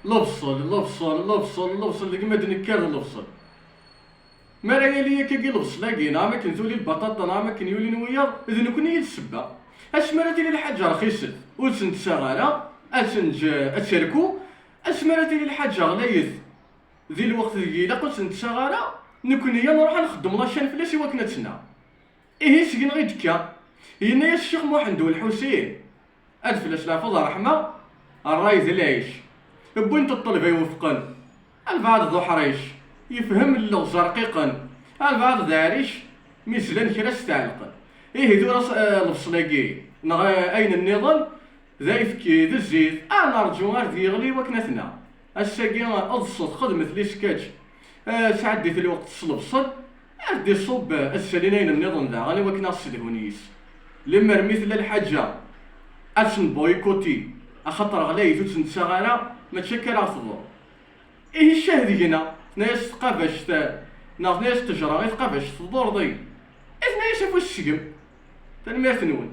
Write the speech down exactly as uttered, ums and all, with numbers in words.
Lebṣel, lebṣel, lebṣel, lebṣel, deg ma d-nekker d lebṣel. Mi ara yali akkagi lebṣel-agi, neɣ am akken tuli lbaṭaṭa, neɣ am akken yulin wiyaḍ, d nekkni i d ssebba. Asmi ara tili lḥaǧa rxiset, ur tt-nettaɣ ara, ad tenǧ, ad terku. Asmi ara tili lḥaǧa ɣlayet, di lweqt deg ilaq ur tt-nettaɣ ara, nekkni a nruḥ ad nxeddem lacan fell-as i wakken ad tt-naɣ. Ihi seg-neɣ i d-tekka. Yenna-yas Ccix Muḥend U Lḥusin, ad fell-as leɛfu d ṛṛeḥma, ṛṛay d lɛic. Wwin-t ṭṭelba iwefqen, albeɛḍ d uḥric, yefhem lleɣz rqiqen, albeɛḍ d aɛric, mi zlan kra s tɛelqen. Ihi tura s-, eh, lebṣel-agi, neɣ, eh, ayen nniḍen, d ayefki, d zzit, ad nerǧu ar d-yeɣli wakken ad t-naɣ. Ass-agi, ḍset, xedmet liskač, eh, sɛeddit lweqt s lebṣel, ar d-iṣubb, eh, ad ssalin ayen nniḍen daɣen i wakken ad ɣ-ssedhun yis. Lemmer mi tella lḥaǧa, ad tt-nboykuti, axaṭer ɣlayet ur tt-nettaɣ ara, mačči akka ara ɣ-tḍur. Ihi ccah deg-neɣ, tenna-yas tqabact, eh, neɣ tenna-yas ttejra i tqabact tḍurḍ-iyi. I tenna-yas afus seg-m. Tanemmirt-nwen.